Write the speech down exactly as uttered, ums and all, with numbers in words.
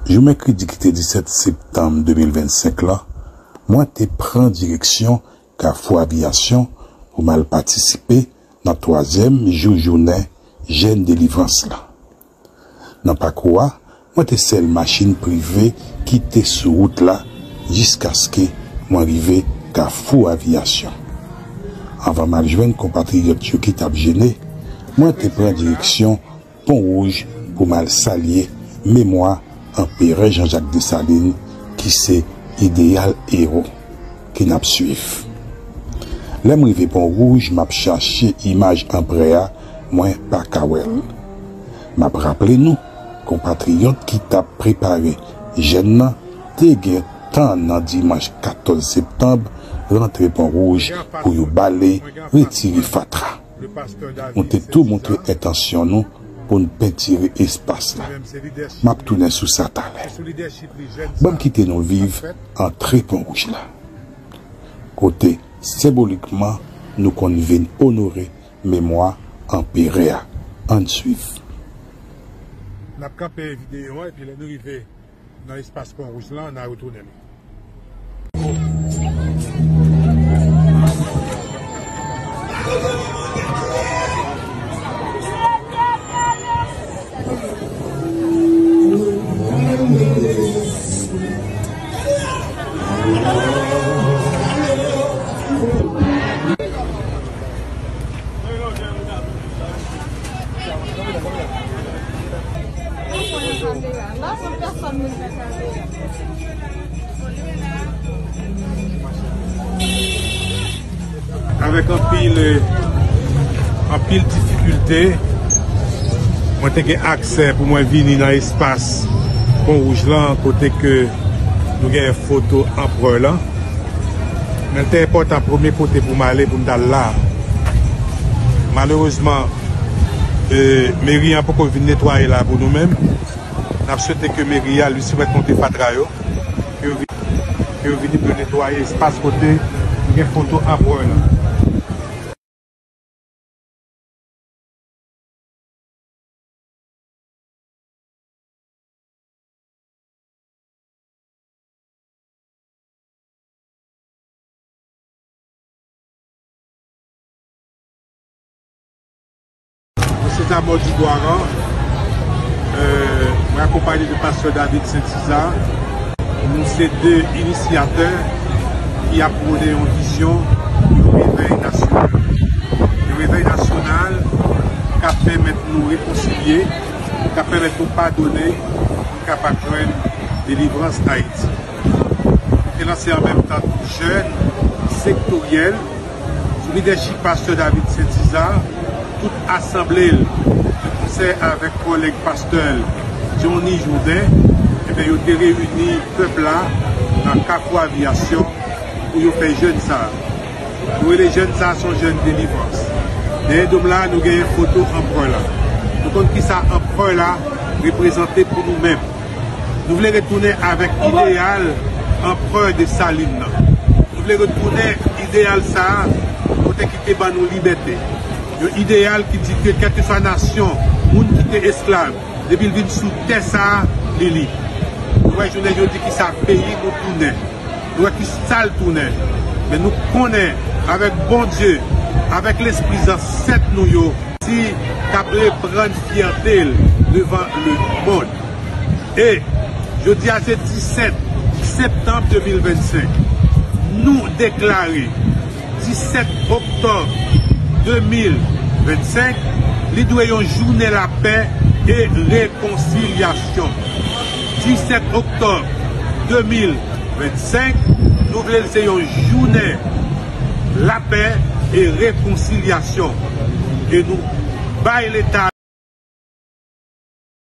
Jou mèkredi ki te disèt septanm de mil vennsenk la, mwen te pran direksyon Kafou Aviyasyon pou m al patisipe nan twazyèm jou jounen jèn delivrans la. Nan pakou a, mwen te sèl machin prive ki te sou wout la jiskaske mwen rive Kafou Aviyasyon. Anvan m al jwenn konpatriyòt yo ki t ap jene, mwen te pran direksyon Pon Wouj pou m al salye memwa Anperè Jean-Jacques Dessalines, ki se ideyal ewo ke n ap swiv. Lè m rive Pon Wouj, m ap chache imaj anperè a, mwen pa ka wè l. M ap raple nou, konpatriyòt ki t ap prepare jèn nan te gen tan nan dimanch katòz septanm rantre Pon Wouj pou yo bale, retire fatra. Nou te tou montre entansyon nou pou n pentire espas la. M ap tounen sou sa talè. Ban m kite nou viv antre Pon Wouj la, kote senbolikman nou konn vin onore memwa anperè a. Ann swiv. N ap kanpe videyo an, epi lè nou rive nan espas Pon Wouj lan, n a retounen li. Avèk anpil, anpil difikilte, mwen te gen aksè pou mwen vini nan espas Pon Wouj lan, kote ke nou gen foto anperè lan. Men l te enpòtan premye kote pou m ale, pou m t al la. Malerezman, e, meri an poko vin netwaye la pou nou menm. N ap swete ke meri a li sou mèt monte fatra yo, ke yo vin, ke yo vini pou yo netwaye espas kote nou gen foto anperè lan. Mwen se Zamò Dibwaran, euh, mwen akonpaye de pastè David Sentiza. Nou se de inisyatè ki ap pwone yon vizyon, yon revèy nasyonal. Yon revèy nasyonal k ap pèmèt nou rekonsilye, k ap pèmèt nou padone, pou n kapab jwenn delivrans Ayiti. Nou te lanse an menm tan tou jèn sektoryèl, sou lidèchip pastè David Sentiza, tout asanble l, de konsè avèk kòlèg pastè l, Johnny Jourdain, ebyen, yo te reyini pèp la nan Kafou Aviyasyon pou yo fè jèn sa a. Nou rele jèn sa a, se yon jèn delivrans. Dèyè do m la, nou genyen foto anperè la. Nou konn kisa anperè la reprezante pou nou menm. Nou vle retounen avèk ideyal anperè Desalin nan. Nou vle retounen ideyal sa a, kote ki te ban nou libète. Yon ideyal ki di ke kèlkeswa nasyon, moun ki te esklav, depi l vin sou tè sa a, li lib. Nou wè jounen jodi kisa peyi nou tounen. Nou wè kisa l tounen. Men nou konnen, avèk Bondye, avèk lespri zansèt nou yo, Ayiti k ap reprann fyète l devan lemonn. E jodi a se disèt septanm de mil vennsenk. Nou deklare disèt oktòb de mil vennsenk, li dwe yon jounen lapè e rekonsilyasyon. Disèt oktòb de mil vennsenk, nou vle l se yon jounen lapè e rekonsilyasyon. E nou bay Leta